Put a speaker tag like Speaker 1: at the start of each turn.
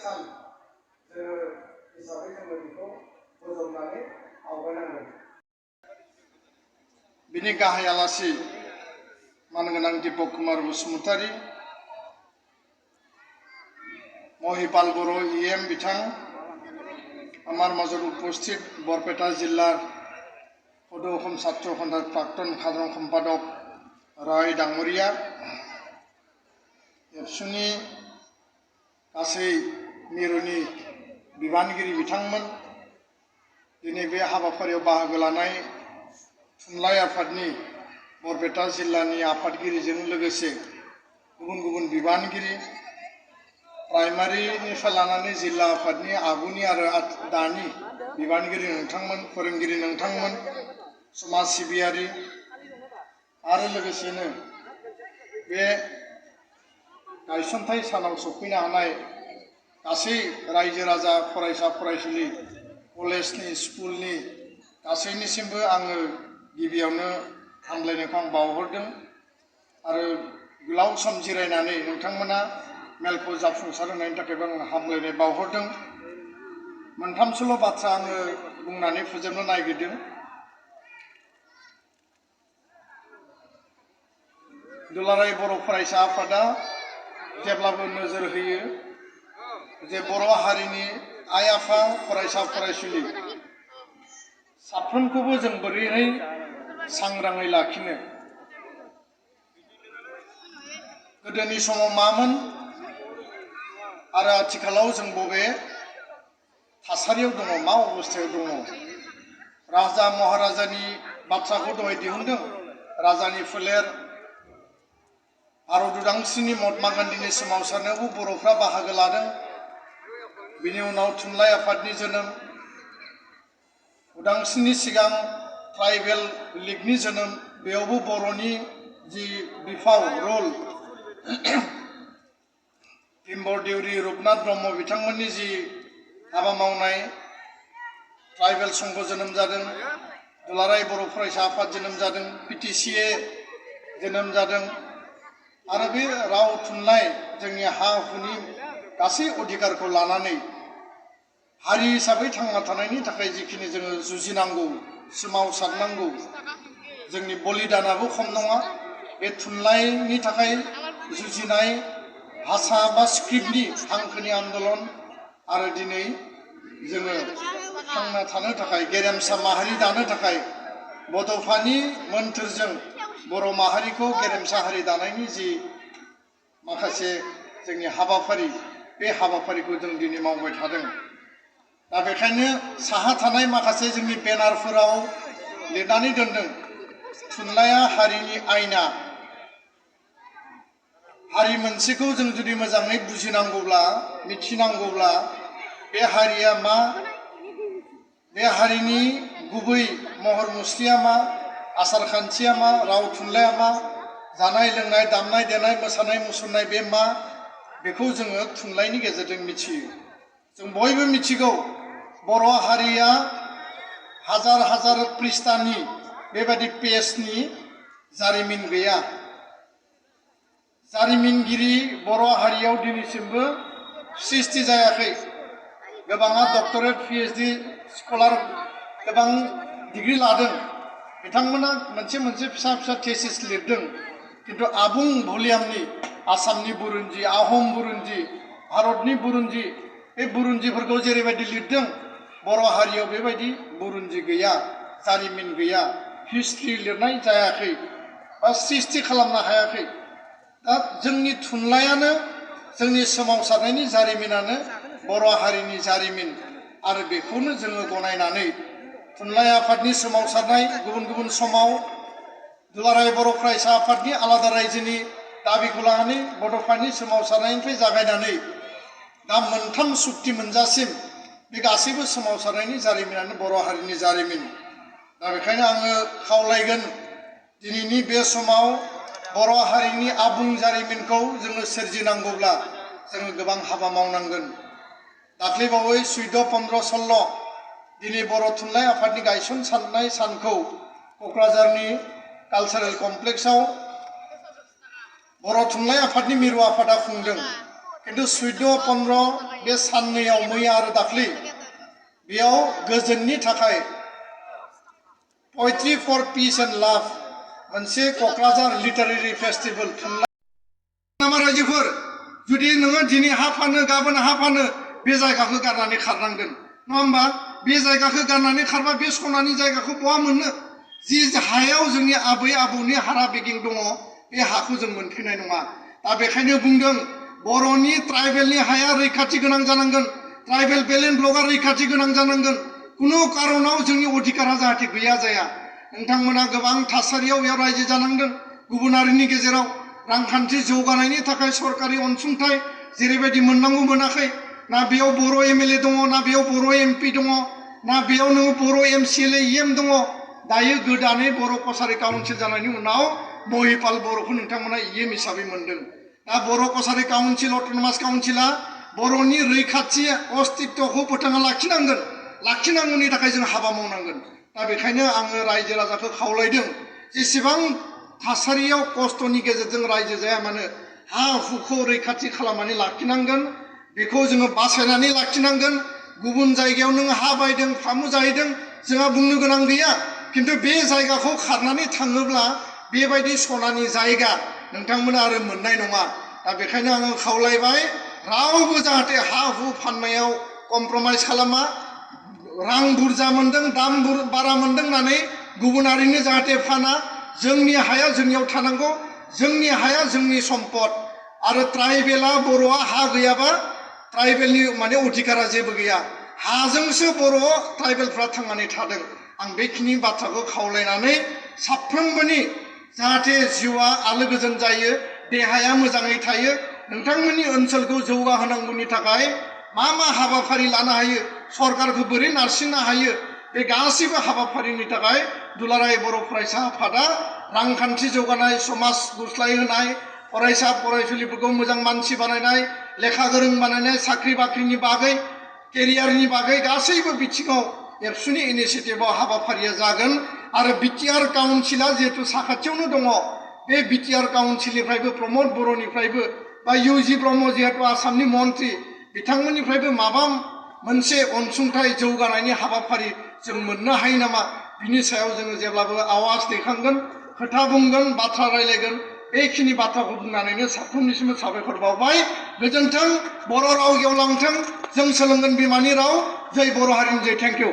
Speaker 1: सान हिसाबै जोङो बेखौ बोजबनानै आवगायनांगोन। बिनि गाहाय आलासि मानगोनां दीपक कुमार बसुमतारी, महिपाल बर' EM बिथां, আমার মাজত উপস্থিত বৰপেটা জিলাৰ সদৌ অসম ছাত্ৰ সন্থাৰ প্ৰাক্তন সাধাৰণ সম্পাদক ৰায় ডাঙৰীয়া, एबसुनि गासै मिरुनि बिबानगिरि बिथांमोन, दिनै बे हाबाफारियाव बाहागो लानाय थुनलाइ आफादनि बरपेटा जिल्लानि आफादगिरिजों लोगोसे गुबुन गुबुन बिबानगिरि, प्राइमारिनिफ्राय लानानै जिल्ला आफादनि आगुनि आरो दानि बिबानगिरि नोंथांमोन, फोरोंगिरि नोंथांमोन, समाज सिबियारि आरो लोगोसेनो बे गायसनथाय सानाव सफैनो हानाय गासै रायजो राजा, फरायसा फरायसुलि, कलेजनि, स्कुलनि गासैनिसिमबो आङो गिबियावनो हामलायनायखौ आं बावहरदों आरो गोलाव सम जिरायनानै नोंथांमोना मेलखौ जाफुंसार होनायनि थाखायबो आं हामलायनाय बावहरदों। मोनथामसोल' बाथ्रा आङो बुंनानै फोजोबनो नागिरदों। दुलाराय बर' फरायसा आफादा जेब्लाबो नोजोर होयो जे बर' हारिनि आइ आफा, फरायसा फरायसुलि साफ्रोमखौबो जों बोरैहाय सांग्राङै लाखिनो। गोदोनि समाव मामोन आरो आथिखालाव जों बबे थासारियाव दङ, मा अबस्थायाव दङ। राजा महाराजानि बाथ्राखौ दहाय दिहुनदों। राजानि फोलेर, भारत उदांस्रिनि महात्मा गान्धीनि सोमावसारनायावबो बर'फ्रा बाहागो लादों। बिनि उनाव थुनलाइ आफादनि जोनोम, उदांस्रिनि सिगां ट्राइबेल लीगनि जोनोम, बेयावबो बर'नि जि बिफाव रल, भिमबर देउरि, रुपनाथ ब्रह्म बिथांमोननि जि हाबा मावनाय, ट्राइबेल संघ जोनोम जादों, दुलाराय बर' फरायसा आफाद जोनोम जादों, PTCA जोनोम जादों आरो बे राव थुनलाइ जोंनि हा हुनि गासै अधिकारखौ लानानै हारि हिसाबै थांना थानायनि थाखाय जिखिनि जोङो जुजिनांगौ, सोमावसारनांगौ, जोंनि बलिदानाबो खम नङा। बे थुनलाइनि थाखाय जुजिनाय, भाषा बा स्क्रिप्टनि हांखोनि आन्दलन आरो दिनै जोङो थांना थानो थाखाय, गेरेमसा माहारि दानो थाखाय बड'फानि मोन्थोरजों बर' माहारिखौ गेरेमसा हारि दानायनि जि माखासे जोंनि हाबाफारि, बे हाबाफारिखौ जों दिनै मावबाय थादों। दा बेखायनो साहा थानाय माखासे जोंनि बेनारफोराव लिरनानै दोनदों, थुनलाइया हारिनि आयना। हारि मोनसेखौ जों जुदि मोजाङै बुजिनांगौब्ला, मिथिनांगौब्ला, बे हारिया मा, बे हारिनि गुबै महर मुस्रिया मा, आसार खान्थिया मा, राव थुनलाइया मा, जानाय लोंनाय, दामनाय देनाय, मोसानाय मुसुरनाय बे मा, बेखौ जोङो थुनलाइनि गेजेरजों मिथियो। जों बयबो मिथिगौ बर' हारिया हाजार हाजार पृष्ठानि बेबायदि पेजनि जारिमिन गैया। जारिमिनगिरि बर' हारियाव दिनैसिमबो सृष्टि जायाखै। गोबाङा डक्टरेट PhD स्कलार गोबां डिग्री लादों। बिथांमोना मोनसे मोनसे फिसा फिसा थेसिस लिरदों, किन्तु आबुं भलिउमनि आसामनि बुरन्जि, आहम बुरन्जि, भारतनि बुरन्जि, बे बुरन्जिफोरखौ जेरैबायदि लिरदों, बर' हारियाव बेबायदि बुरन्जि गैया, जारिमिन गैया, हिस्ट्रि लिरनाय जायाखै बा सृष्टि खालामनो हायाखै। दा जोंनि थुनलाइयानो, जोंनि सोमावसारनायनि जारिमिनानो बर' हारिनि जारिमिन आरो बेखौनो जोङो गनायनानै थुनलाइ आफादनि सोमावसारनाय, गुबुन गुबुन समाव दुलाराय बर' फरायसा आफादनि आलादा रायजोनि दाबिखौ लानानै बड'फानि सोमावसारनायनिफ्राय जागायनानै दा मोनथाम सुक्ति मोनजासिम बे गासैबो सोमावसारनायनि जारिमिनानो बर' हारिनि जारिमिन। दा बेखायनो आङो खावलायगोन, दिनैनि बे समाव बर' हारिनि आबुं जारिमिनखौ जोङो सोरजिनांगौब्ला जोङो गोबां हाबा मावनांगोन। दाख्लैबावै 14-15-16 दिनै बर' थुनलाइ आफादनि गायसनसारनाय सानखौ क'क्राझारनि कालचारेल कमप्लेक्सआव बर' थुनलाइ आफादनि मिरु आफादा खुंदों। किन्तु 14-15 बे साननैयाव मैया आरो दाख्लि बेयाव गोजोननि थाखाय Poetry for Peace and Love मोनसे क'क्राझार लिटारेरि फेस्टिभेल थुनलाइ नामा रायजोफोर जुदि नोङो दिनै हा फानो गाबोन हा फानो बे जायगाखौ गारनानै खारनांगोन नङा होमबा बे जायगाखौ गारनानै खारबा बे सनानि जायगाखौ बहा मोननो जि हायाव जोंनि आबै आबौनि हारा बेगिं दङ बे हाखौ जों मोनफिननाय नङा दा बेखायनो बुंदों बर'नि ट्राइबेलनि हाया रैखाथि गोनां जानांगोन ट्राइबेल बेलेन्ड ब्लकआ रैखाथि गोनां जानांगोन कुनु कारनाव जोंनि अधिकारा जाहाथे गैया जाया नोंथांमोना गोबां थासारियाव बेयाव रायजो जानांदों गुबुनारिनि गेजेराव रांखान्थि जौगानायनि थाखाय सरकारि अनसुंथाइ जेरैबायदि मोननांगौ मोनाखै ना बेयाव बर' एमएलए दङ ना बेयाव बर' एमपि दङ ना बेयाव नोङो बर' एमसिएलए इएम दङ दायो गोदानै बर' कसारि काउन्सिल जानायनि उनाव महिपाल बर'खौ नोंथांमोना इएम हिसाबै मोनदों दा बर' कसारि काउन्सिल अट'नमास काउन्सिला बर'नि रैखाथि अस्तित्वखौ फोथांना लाखिनांगौनि थाखाय जों हाबा मावनांगोन दा बेखायनो आङो रायजो राजाखौ खावलायदों जेसेबां थासारियाव खस्थ'नि गेजेरजों रायजो जाया मानो हा हुखौ रैखाथि खालामनानै लाखिनांगोन बेखौ जोङो बासायनानै लाखिनांगोन गुबुन जायगायाव नों हा बायदों फामु जाहैदों जोंहा बुंनो गोनां गैया किन्तु बे जायगाखौ खारनानै थाङोब्ला बेबायदि सनानि जायगा नोंथांमोना आरो मोननाय नङा दा बेखायनो आङो खावलायबाय रावबो जाहाथे हा हु फाननायाव कमप्रमाइज खालामा रां बुरजा मोनदों दाम बारा मोनदों होननानै गुबुनारिनो जाहाथे फाना जोंनि हाया जोंनियाव थानांगौ जोंनि हाया जोंनि सम्पद आरो ट्राइबेला बर'आ हा गैयाबा ट्राइबेलनि माने अधिकारा जेबो गैया हाजोंसो बर' ट्राइबेलफ्रा थांनानै थादों आं बेखिनि बाथ्राखौ खावलायनानै साफ्रोमबोनि जाहाथे जिउआ आलो गोजोन जायो देहाया मोजाङै थायो नोंथांमोननि ओनसोलखौ जौगाहोनांगौनि थाखाय मा हाबाफारि लानो हायो सरकारखौ बोरै नारसिननो हायो बे गासैबो हाबाफारिनि थाखाय दुलाराय बर' फरायसा आफादा रांखान्थि जौगानाय समाज गुस्लायहोनाय फरायसा फरायसुलिफोरखौ मोजां मानसि बानायनाय लेखा गोरों बानायनाय साख्रि बाख्रिनि बागै केरियारनि बागै गासैबो बिथिङाव एबसुनि इनिसिएटिभआव हाबाफारिया जागोन आरो बिटिआर काउन्सिला जिहेतु साखाथियावनो दङ बे बिटिआर काउन्सिलनिफ्रायबो प्रमद बर'निफ्रायबो बा इउजि ब्रह्म जिहेतु आसामनि मन्त्रि बिथांमोननिफ्रायबो माबा मोनसे अनसुंथाइ जौगानायनि हाबाफारि जों मोननो हायो नामा बिनि सायाव जोङो जेब्लाबो आवाज दैखांगोन खोथा बुंगोन बाथ्रा रायलायगोन बेखिनि बाथ्राखौ बुंनानैनो साफ्रोमनिसिमबो साबायखर बावबाय गोजोन्थों बर' राव गेवलांथों जों सोलोंगोन बिमानि राव जय बर' हारिनि जय थेंक इउ